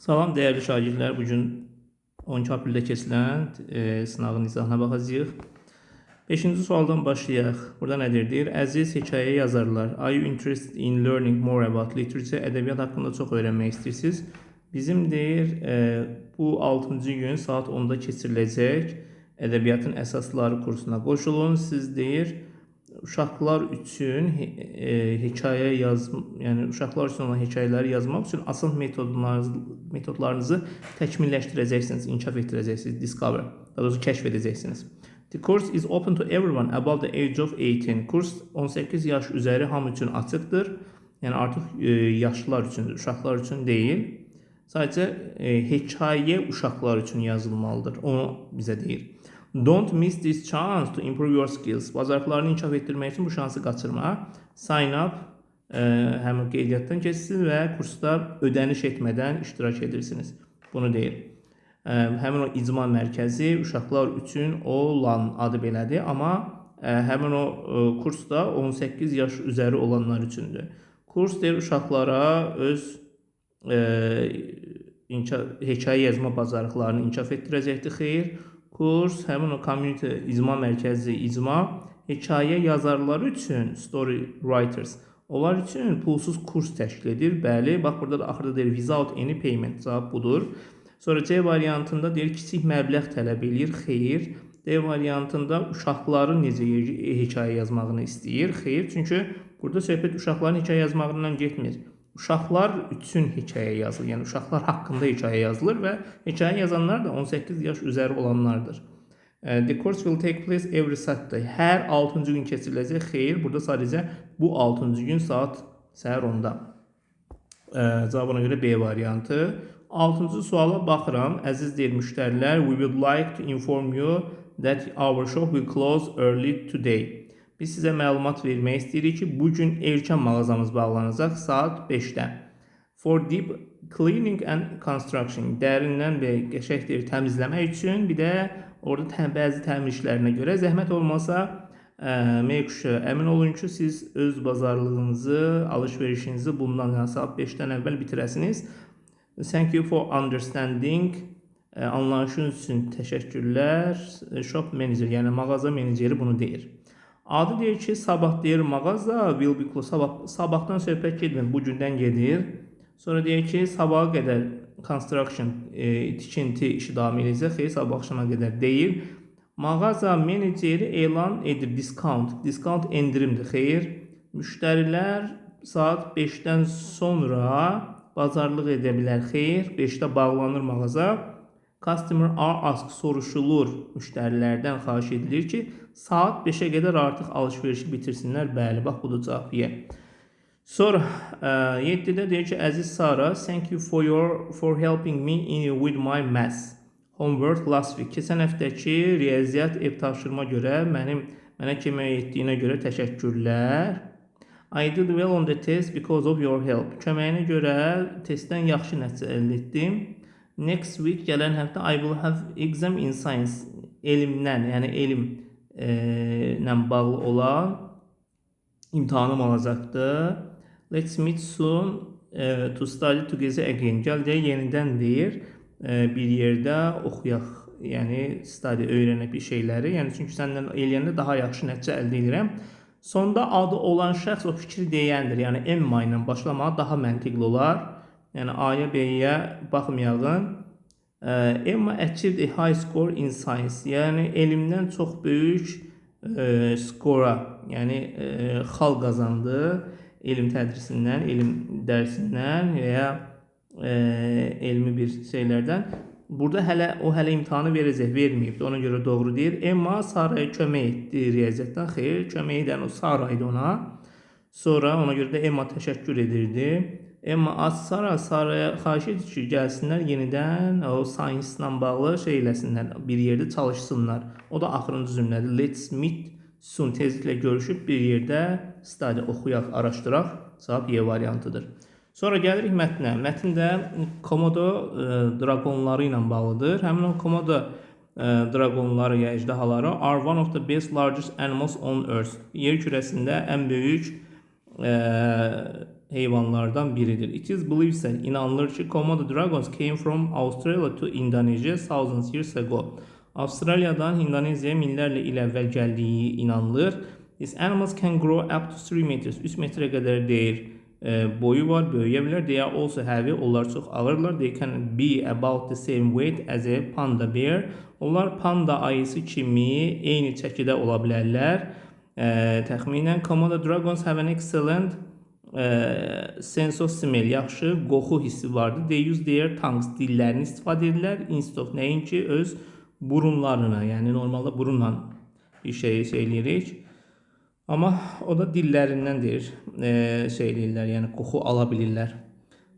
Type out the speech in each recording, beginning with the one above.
Salam dəyərli şagirdlər, bu gün 12 apreldə keçirilən sınağın izahına baxacağıq. 5-ci sualdan başlayaq. Burada nədir deyir? Əziz hekayə yazarlar, are you interested in learning more about literature? Ədəbiyyat haqqında çox öyrənmək istəyirsiniz? Bizim deyir, bu 6-cı gün saat 10-da keçiriləcək ədəbiyyatın əsasları kursuna qoşulun. Siz deyir, uşaqlar üçün hekayə yaz, yəni uşaqlar üçün olan hekayələri yazmaq üçün asan metodlarınızı təkmilləşdirəcəksiniz, inkişaf etdirəcəksiniz, discover, daha doğrusu kəşf edəcəksiniz. The course is open to everyone above the age of 18. Kurs 18 yaş üzəri hamı üçün açıqdır. Yəni artıq yaşlılar üçündür, uşaqlar üçün deyil. Sadəcə hekayə uşaqlar üçün yazılmalıdır. Onu bizə deyir. Don't miss this chance to improve your skills. Bacarıqlarını inkişaf etdirmək üçün bu şansı qaçırma. Sign up, həmin qeydiyyatdan keçirsiniz və kursda ödəniş etmədən iştirak edirsiniz. Bunu deyir. Həmin o icma mərkəzi uşaqlar üçün olan adı belədir, amma həmin o kurs da 18 yaş üzəri olanlar üçündür. Kurs deyir uşaqlara öz hekayə yazma bacarıqlarını inkişaf etdirəcəkdir. Xeyr. Kurs həmin o community icma mərkəzi icma hekayə yazarları üçün, story writers, onlar üçün pulsuz kurs təşkil edir. Bəli, bax burada da axırda deyir without any payment, cavab budur. Sonra C variantında deyir kiçik məbləğ tələb eləyir. Xeyr. D variantında uşaqların necə hekayə yazmağını istəyir. Xeyr, çünki burada söhbət uşaqların hekayə yazmağından getmir. Uşaqlar üçün hekayə yazılır. Yəni uşaqlar haqqında hekayə yazılır və hekayə yazanlar da 18 yaş üzəri olanlardır. The course will take place every Saturday. Hər 6-cı gün keçiriləcək. Xeyr, burada sadəcə bu 6-cı gün saat səhər 10-da. Cavabına görə B variantı. 6-cı suala baxıram. Əziz deyir müştərilər, we would like to inform you that our shop will close early today. Biz sizə məlumat vermək istəyirik ki, bu gün erkən mağazamız bağlanacaq saat 5-də. For deep cleaning and construction. Dərindən və qəşəng deyir təmizləmək üçün, bir də orada bəzi təmir işlərinə görə zəhmət olmasa make sure, əmin olun ki, siz öz bazarlığınızı, alış-verişinizi bundan, yəni saat 5-dən əvvəl bitirəsiniz. Thank you for understanding. Anlayışınız üçün təşəkkürlər. Shop manager, yəni mağaza meneceri bunu deyir. Adı deyir ki, sabah deyir mağaza will be closed. Sabah, sabahdan söhbət getmir, bu gündən gedir. Sonra deyir ki, sabaha qədər construction, tikinti işi davam edəcək. Xeyr, sabah axşama qədər deyil. Mağaza meneceri elan edir discount. Discount endirimdir. Xeyr. Müştərilər saat 5-dən sonra bazarlıq edə bilər. Xeyr, 5-də bağlanır mağaza. Customer are asked, soruşulur, müştərilərdən xahiş edilir ki, saat 5-ə qədər artıq alış-verişi bitirsinlər. Bəli, bax budur cavab Y. Sonra 7-də deyir ki, əziz Sara, thank you for helping me with my maths homework last week. Keçən həftəki riyaziyyat ev tapşırığıma görə mənə kömək etdiyinə görə təşəkkürlər. I did well on the test because of your help. Köməyinə görə testdən yaxşı nəticə əldə etdim. Next week, gələn həftə, I will have exam in science. Elmdən, yəni elm ilə bağlı olan imtahanım olacaqdır. Let's meet soon to study together again. Gəl deyə yenidən deyir bir yerdə oxuyaq. Yəni study, öyrənək bir şeyləri. Yəni çünki səndən eləyəndə daha yaxşı nəticə əldə edirəm. Sonda adı olan şəxs o fikri deyəndir. Yəni Emma ilə başlamağa daha məntiqli olar. Yəni A-ya, B-yə baxmayağın. Emma achieved a high score in science. Yəni elmdən çox böyük skora, yəni xal qazandı elm tədrisindən, elm dərsindən və ya elmi bir şeylərdən. Burada hələ o hələ imtahanı verəcək, verməyibdi. Ona görə doğru deyir. Emma Saraya kömək etdi riyaziyyatdan. Xeyr, kömək edən o Sara idi ona. Sonra ona görə də Emma təşəkkür edirdi. Emma asked Sara, Saraya xahiş edir ki, gəlsinlər yenidən o science-la bağlı şey eləsinlər, bir yerdə çalışsınlar. O da axırıncı cümlədir. Let's meet soon. Tezliklə görüşüb bir yerdə study, oxuyaq, araşdıraq. Cavab Y variantıdır. Sonra gəlirik mətnə. Mətn də Komodo draqonları ilə bağlıdır. Həmin o Komodo draqonları ya ejderhaları are one of the best largest animals on earth. Yer kürəsində ən böyük heyvanlardan biridir. It is believed that, inanılır ki, Komodo dragons came from Australia to Indonesia thousands years ago. Avstraliyadan İndoneziyaya minlərlə il əvvəl gəldiyi inanılır. These animals can grow up to 3 meters. 3 metrə qədər deyir boyu var, böyüyə bilər. They are also heavy. Onlar çox ağırlar. They can be about the same weight as a panda bear. Onlar panda ayısı kimi eyni çəkidə ola bilərlər. Təxminən Komodo dragons have an excellent sense of smell, yaxşı qoxu hissi vardır. They use their tongues, dillərini istifadə edirlər. Instead of nəinki öz burunlarına, yəni normalda burunla bir şeyi şey eləyirik. Amma o da dillərindən deyir, şey eləyirlər, yəni qoxu ala bilirlər.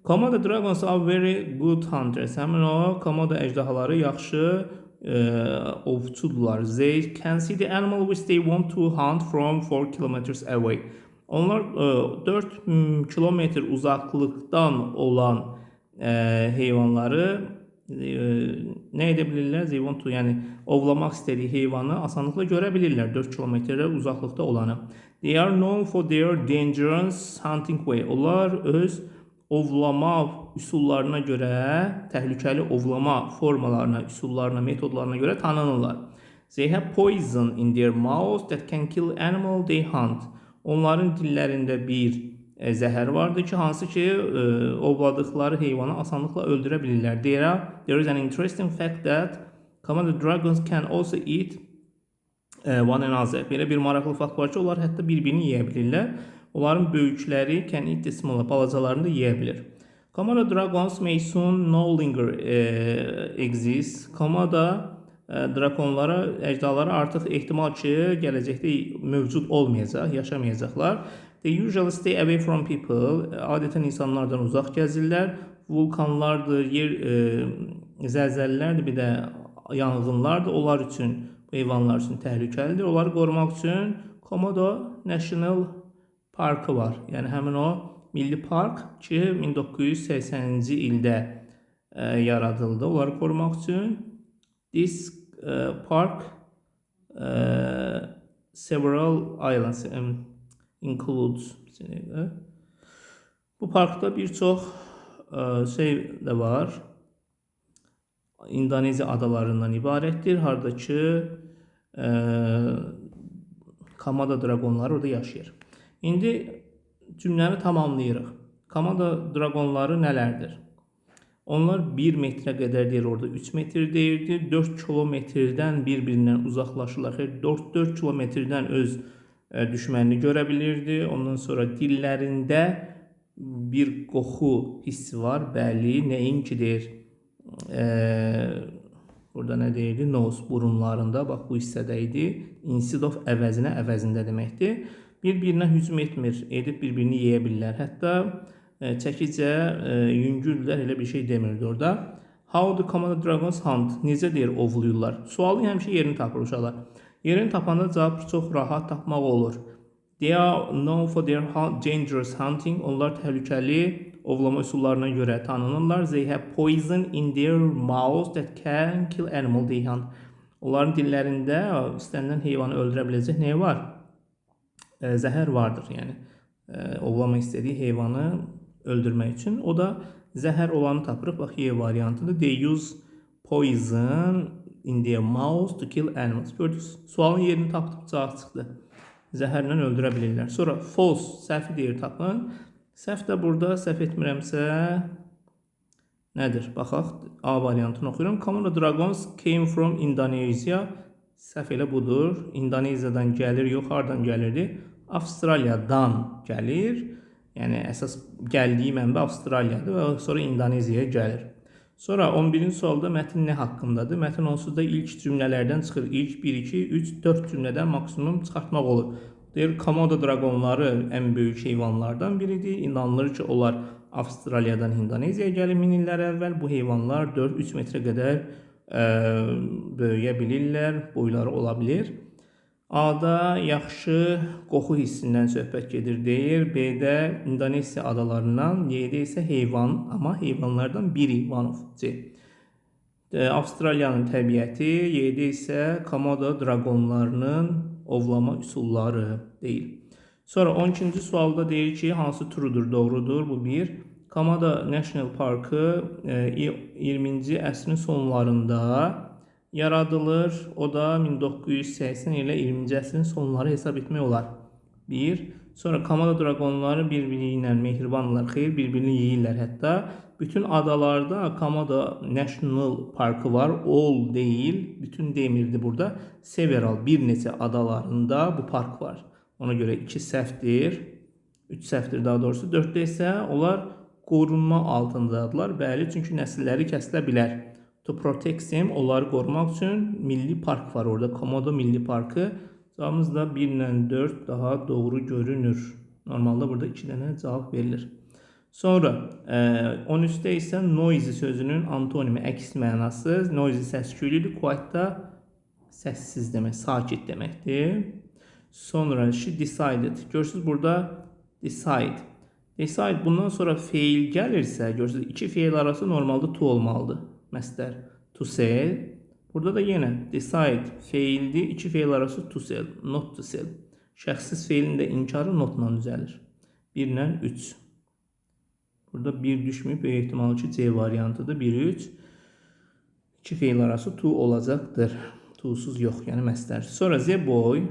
Komodo dragons are very good hunters. Həmin o Komodo əjdahaları yaxşı ovçudurlar. They can see the animal which they want to hunt from 4 kilometers away. Onlar 4 kilometr uzaqlıqdan olan heyvanları nə edə bilirlər? They want to, yəni ovlamaq istədiyi heyvanı asanlıqla görə bilirlər 4 kilometrə uzaqlıqda olanı. They are known for their dangerous hunting way. Onlar öz ovlama üsullarına görə, təhlükəli ovlama formalarına, üsullarına, metodlarına görə tanınırlar. They have poison in their mouths that can kill animal they hunt. Onların dillərində bir zəhər vardır ki, hansı ki ovladıkları heyvanı asanlıqla öldürə bilirlər. There is an interesting fact that Komodo dragons can also eat one another. Belə bir maraqlı fakt var ki, onlar hətta bir-birini yeyə bilirlər. Onların böyükləri can eat the smaller, balacalarını da yeyə bilir. Komodo dragons may soon no longer exist. Komodo drakonlara, əjdahalara artıq ehtimal ki, gələcəkdə mövcud olmayacaq, yaşamayacaqlar. They usually stay away from people. Adətən insanlardan uzaq gəzirlər. Vulkanlardır, yer zəlzələlərdir, bir də yanğınlardır. Onlar üçün, bu heyvanlar üçün təhlükəlidir. Onları qorumaq üçün Komodo National Parkı var. Yəni həmin o milli park ki 1980-ci ildə yaradıldı. Onları qorumaq üçün. This park several islands includes. Bu parkda bir çox şey də var. İndoneziya adalarından ibarətdir. Hardakı Komodo draqonları orada yaşayır. İndi cümləni tamamlayırıq. Komodo draqonları nələrdir? Onlar 1 metrə qədər deyir, orada 3 metr deyirdi. 4 kilometrdən bir-birindən uzaqlaşırlar. Xeyr, 4 kilometrdən öz düşmənini görə bilirdi. Ondan sonra dillərində bir qoxu hissi var. Bəli, nəinki deyir. Burada nə deyirdi? Nose, burunlarında. Bax bu hissədə idi. Instead of əvəzinə, əvəzində deməkdir. Bir-birinə hücum etmir, edib bir-birini yeyə bilirlər. Hətta çəkicə yüngüldürlər, elə bir şey demirdi orada. How the Komodo dragons hunt? Necə deyir ovlayırlar? Sualın həmişə yerini tapır uşaqlar. Yerini tapanda cavab çox rahat tapmaq olur. They are known for their dangerous hunting. Onlar təhlükəli ovlama üsullarına görə tanınırlar. They have poison in their mouths that can kill animal they hunt. Onların dillərində istənilən heyvanı öldürə biləcək nə var? Zəhər vardır. Yəni ovlamaq istədiyi heyvanı öldürmək üçün. O da zəhər olanı tapırıq. Bax Y variantıdır. They use poison in their mouths to kill animals. Gördünüz? Sualın yerini tapdıq, cavab çıxdı. Zəhərlə öldürə bilirlər. Sonra false, səhvi deyir tapın. Səhv də burada səhv etmirəmsə nədir? Baxaq. A variantını oxuyuram. Komodo dragons came from Indonesia. Səhv elə budur. İndoneziyadan gəlir, yox, hardan gəlirdi? Avstraliyadan gəlir. Yəni əsas gəldiyi mənbə Avstraliyadır və sonra İndoneziyaya gəlir. Sonra 11-ci sualda mətn nə haqqındadır? Mətn onsuz da ilk cümlələrdən çıxır. İlk 1, 2, 3, 4 cümlədən maksimum çıxartmaq olur. Deyir, Komodo draqonları ən böyük heyvanlardan biridir. İnanılır ki, onlar Avstraliyadan İndoneziyaya gəlib min illər əvvəl. Bu heyvanlar 4-3 metrə qədər böyüyə bilirlər, boyları ola bilir. A-da yaxşı qoxu hissindən söhbət gedir deyir. B-də İndoneziya adalarından, C-də isə heyvan, amma heyvanlardan biri, one of C. Avstraliyanın təbiəti, C-də isə Komodo draqonlarının ovlama üsulları deyil. Sonra 12-ci sualda deyir ki, hansı truedur, doğrudur? Bu bir. Komodo National Parkı 20-ci əsrin sonlarında yaradılır. O da 1980 ilə 20-ci əsrin sonları hesab etmək olar. 1. Sonra Komodo draqonları bir-biri ilə mehribandırlar. Xeyr, bir-birini yeyirlər hətta. Bütün adalarda Komodo National Parkı var. All deyil, bütün demirdi burada. Several, bir neçə adalarında bu park var. Ona görə 2 səhvdir. 3 səhvdir daha doğrusu. 4-də isə onlar qorunma altındadırlar. Bəli, çünki nəsilləri kəsilə bilər. To protect them, onları qorumaq üçün milli park var orada. Komodo Milli Parkı. Cavabımız da 1 ilə 4 daha doğru görünür. Normalda burada 2 dənə cavab verilir. Sonra 13-də isə noisy sözünün antonimi, əks mənası. Noisy səs-küylüdür, quiet da səssiz demək, sakit deməkdir. Sonra she decided. Görürsüz burada decide. Decide bundan sonra feil gəlirsə, görürsüz iki feil arası normalda to olmalıdır. Məslər to sell. Burada da yenə decide feildir. İki feil arası to sell, not to sell. Şəxssiz feilin də inkarı notla düzəlir. 1 ilə 3. Burada 1 düşməyib, böyük ehtimal ki C variantıdır. 1 3. İki feil arası to olacaqdır. To'suz yox, yəni məslər. Sonra the boy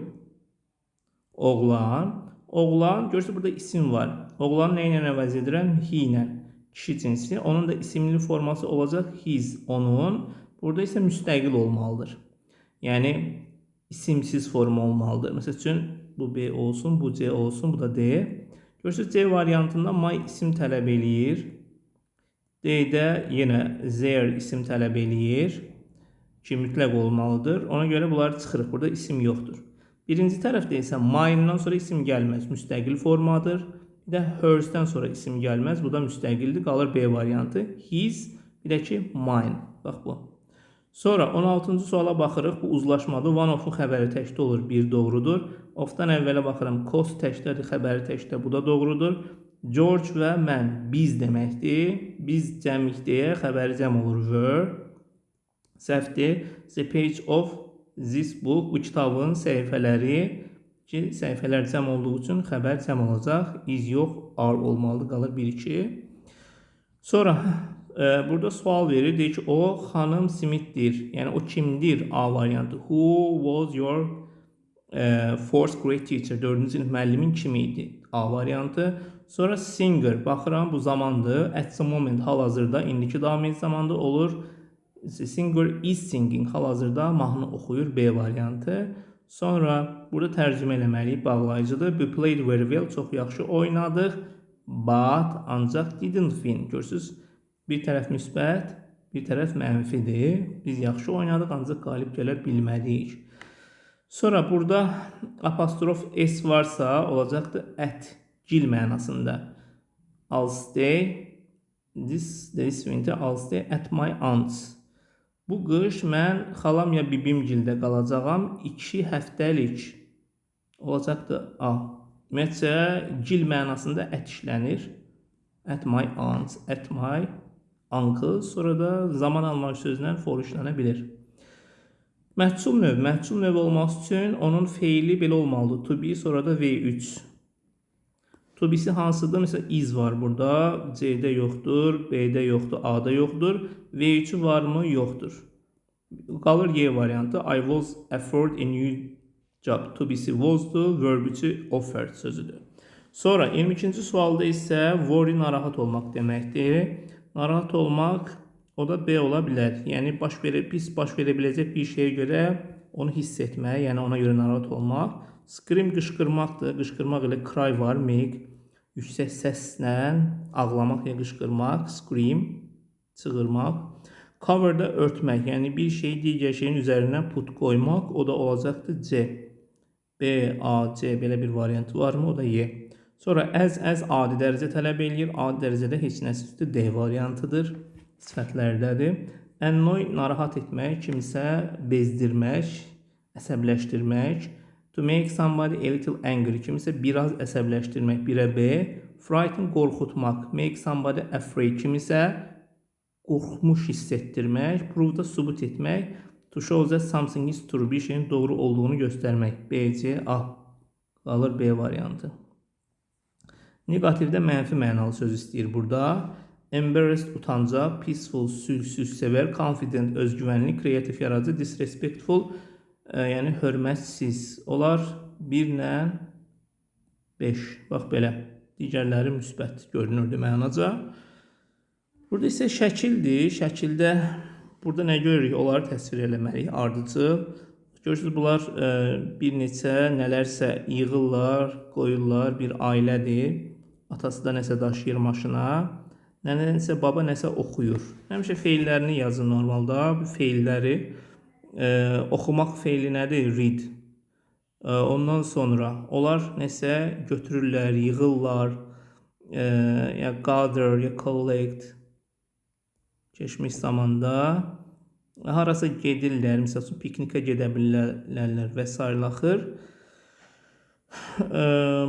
oğlan. Oğlan, görürsünüz burada isim var. Oğlanı nə ilə əvəz edirəm? He ilə. Kişi cinsi. Onun da isimli forması olacaq his, onun. Burada isə müstəqil olmalıdır. Yəni isimsiz form olmalıdır. Məsəl üçün bu B olsun, bu C olsun, bu da D. Görürsünüz C variantında my isim tələb eləyir. D-də yenə their isim tələb eləyir ki, mütləq olmalıdır. Ona görə bunları çıxırıq. Burada isim yoxdur. Birinci tərəfdə isə mine-dan sonra isim gəlməz. Müstəqil formadır. Bir də hers-dən sonra isim gəlməz. Bu da müstəqildir. Qalır B variantı. His, bir də ki mine. Bax bu. Sonra 16-cı suala baxırıq. Bu uzlaşmadır. One of-un xəbəri təkdə olur. Bir doğrudur. Of-dan əvvələ baxıram. Cost təkdədir, xəbəri təkdə. Bu da doğrudur. George və mən biz deməkdir. Biz cəmik deyə xəbəri cəm olur. Were. Səhvdir. The page of this book, bu kitabın səhifələri ki, səhifələr cəm olduğu üçün xəbər cəm olacaq. Is yox, are olmalıdır. Qalır 1 2. Sonra burada sual verir. Deyir ki, o xanım Smith'dir. Yəni o kimdir? A variantı. Who was your fourth grade teacher? 4-cü sinif müəllimin kim idi? A variantı. Sonra singer. Baxıram bu zamandır. At the moment, hal-hazırda, indiki davam edici zamanda olur. The singer is singing. Hal-hazırda mahnı oxuyur. B variantı. Sonra burada tərcümə eləməliyik. Bağlayıcıdır. We played very well. Çox yaxşı oynadıq. But, ancaq didn't win. Görürsüz, bir tərəf müsbət, bir tərəf mənfidir. Biz yaxşı oynadıq, ancaq qalib gələ bilmədik. Sonra burada apostrof S varsa olacaqdır at, gil mənasında. I'll stay this winter I'll stay at my aunt's. Bu qış mən xalam ya bibim gildə qalacağam 2 həftəlik. Olacaqdır A. Ümumiyyətcə gil mənasında at işlənir. At my aunt's, at my uncle. Sonra da zaman almaq sözündən for işlənə bilər. Məhcul növ. Məhcul növ olması üçün onun feili belə olmalıdır. To be, sonra da V3. To be'si hansıdır? Məsələn, is var burada. C-də yoxdur, B-də yoxdur, A-da yoxdur. V3-ü varmı? Yoxdur. Qalır Y variantı. I was offered a new job. To be'si was'dur, verb 3-ü offered sözüdür. Sonra 22-ci sualda isə worry narahat olmaq deməkdir. Narahat olmaq, o da B ola bilər. Yəni baş verə pis baş verə biləcək bir şeyə görə onu hiss etmək, yəni ona görə narahat olmaq. Scream qışqırmaqdır. Qışqırmaq ilə cry var, make yüksək səslə ağlamaq ya qışqırmaq, scream çığırmaq. Cover da örtmək, yəni bir şeyi digər şeyin üzərinə put qoymaq, o da olacaqdır C. B, A, C belə bir variantı varmı? O da Y. Sonra as adi dərəcə tələb eləyir. Adi dərəcədə heç nəsə D variantıdır. Sifətlərdədir. Annoy narahat etmək, kimisə bezdirmək, əsəbləşdirmək. To make somebody a little angry, kimisə biraz əsəbləşdirmək, 1-ə B. Frighten qorxutmaq, make somebody afraid, kimisə qorxmuş hiss etdirmək. Prove da sübut etmək. To show that something is true, bir şeyin doğru olduğunu göstərmək. B, C, A. Qalır B variantı. Neqativdə mənfi mənalı söz istəyir burada. Embarrassed, utancaq, peaceful, sülh-sevər, confident, özgüvənli, kreativ, yaradıcı, disrespectful, yəni hörmətsiz. Onlar 1 ilə 5. Bax belə. Digərləri müsbət görünürdü mənaca. Burada isə şəkildir. Şəkildə burada nə görürük? Onları təsvir eləməliyik ardıcıl. Görürsünüz, bunlar bir neçə nələrsə yığırlar, qoyurlar. Bir ailədir. Atası da nəsə daşıyır maşına. Nənə isə baba nəsə oxuyur. Həmişə feillərini yazın normalda. Bu feilləri oxumaq feili nədir? Read. Ondan sonra onlar nəsə götürürlər, yığırlar. Ya gather, ya collect. Keçmiş zamanda harasa gedirlər, məsəl üçün piknikə gedə bilərlər və sair axır.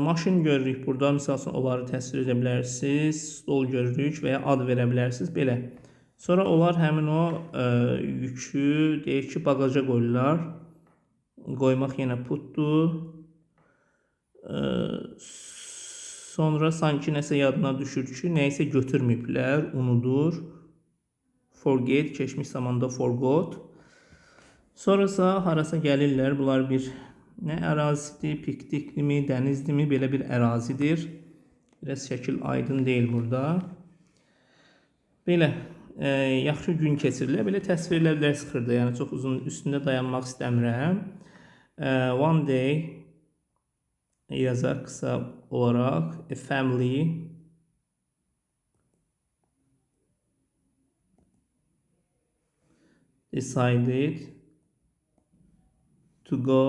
Maşın görürük burada, məsəl üçün onları təsvir edə bilərsiniz, stol görürük və ya ad verə bilərsiniz, belə. Sonra onlar həmin o yükü, deyək ki, baqaja qoyurlar. Qoymaq yenə putdur. Sonra sanki nəsə yadına düşür ki, nəyisə götürməyiblər, unudur. Forget, keçmiş zamanda forgot. Sonrasa harasa gəlirlər, bunlar bir nə ərazisidir, piknikdirmi, dənizdirmi, belə bir ərazidir. Biraz şəkil aydın deyil burada. Belə yaxşı gün keçirilir. Belə təsvirlər də çıxırdı. Yəni çox uzun üstündə dayanmaq istəmirəm. One day yazaq qısa olaraq a family decided to go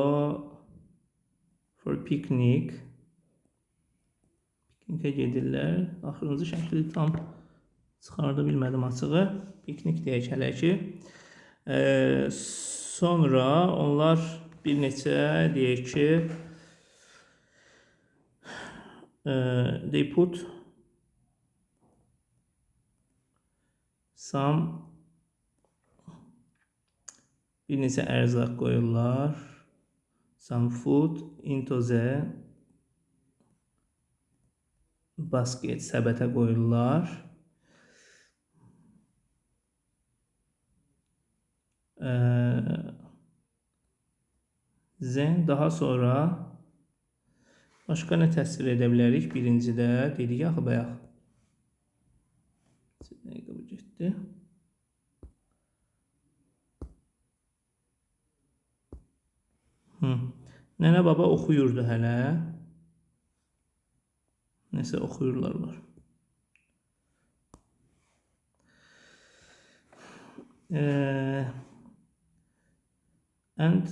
for picnic. Piknikə gedirlər. Axırıncı şəkli tam çıxarda bilmədim açığı. Piknik deyək hələ ki. Sonra onlar bir neçə deyək ki they put some bir neçə ərzaq qoyurlar. Some food into the basket, səbətə qoyurlar. Then daha sonra başqa nə təsvir edə bilərik? Birincidə dedik axı bayaq. Dəqiqə bu getdi. Nənə baba oxuyurdu hələ. Nəsə oxuyurlar onlar. And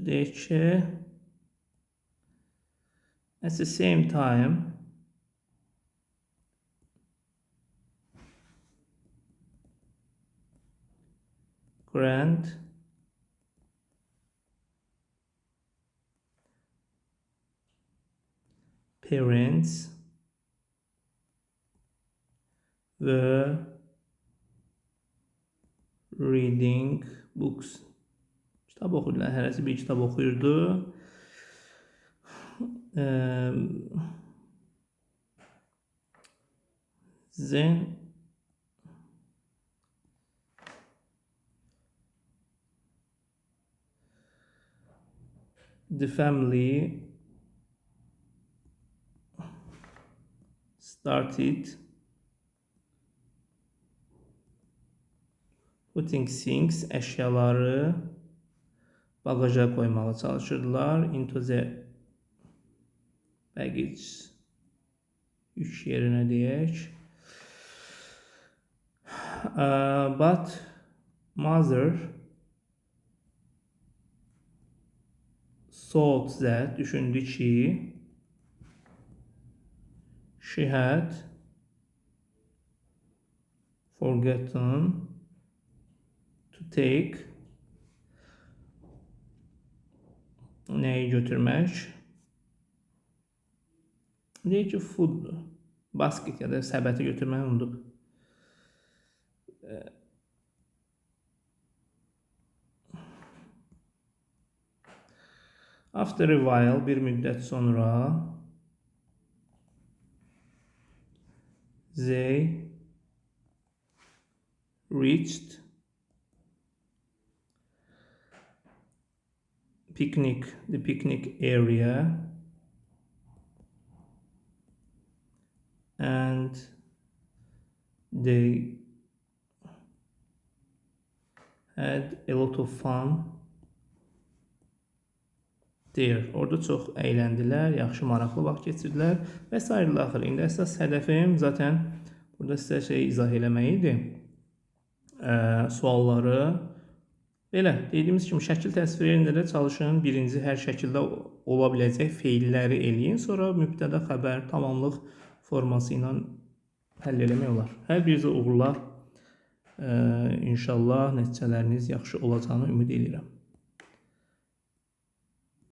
deyək ki, at the same time grand parents were reading books. Kitab oxuyurdular. Hərəsi bir kitab oxuyurdu. Then the family started putting things, əşyaları bagaja qoymağa çalışırdılar. Into the baggage, yük yerinə deyək. But mother thought that, düşündü ki, she had forgotten to take, nəyi götürmək? Deyək ki, food, basket ya da səbəti götürməyi unudub. After a while, bir müddət sonra They reached the picnic area and they had a lot of fun there. Orada çox əyləndilər, yaxşı, maraqlı vaxt keçirdilər və sair axır. İndi əsas hədəfim zaten burada sizə şey izah eləmək idi. Sualları belə dediyimiz kimi şəkil təsvirində də çalışın. Birinci hər şəkildə ola biləcək feilləri eləyin. Sonra mübtəda, xəbər, tamamlıq forması ilə həll eləmək olar. Hər birinizə uğurlar. İnşallah nəticələriniz yaxşı olacağını ümid edirəm.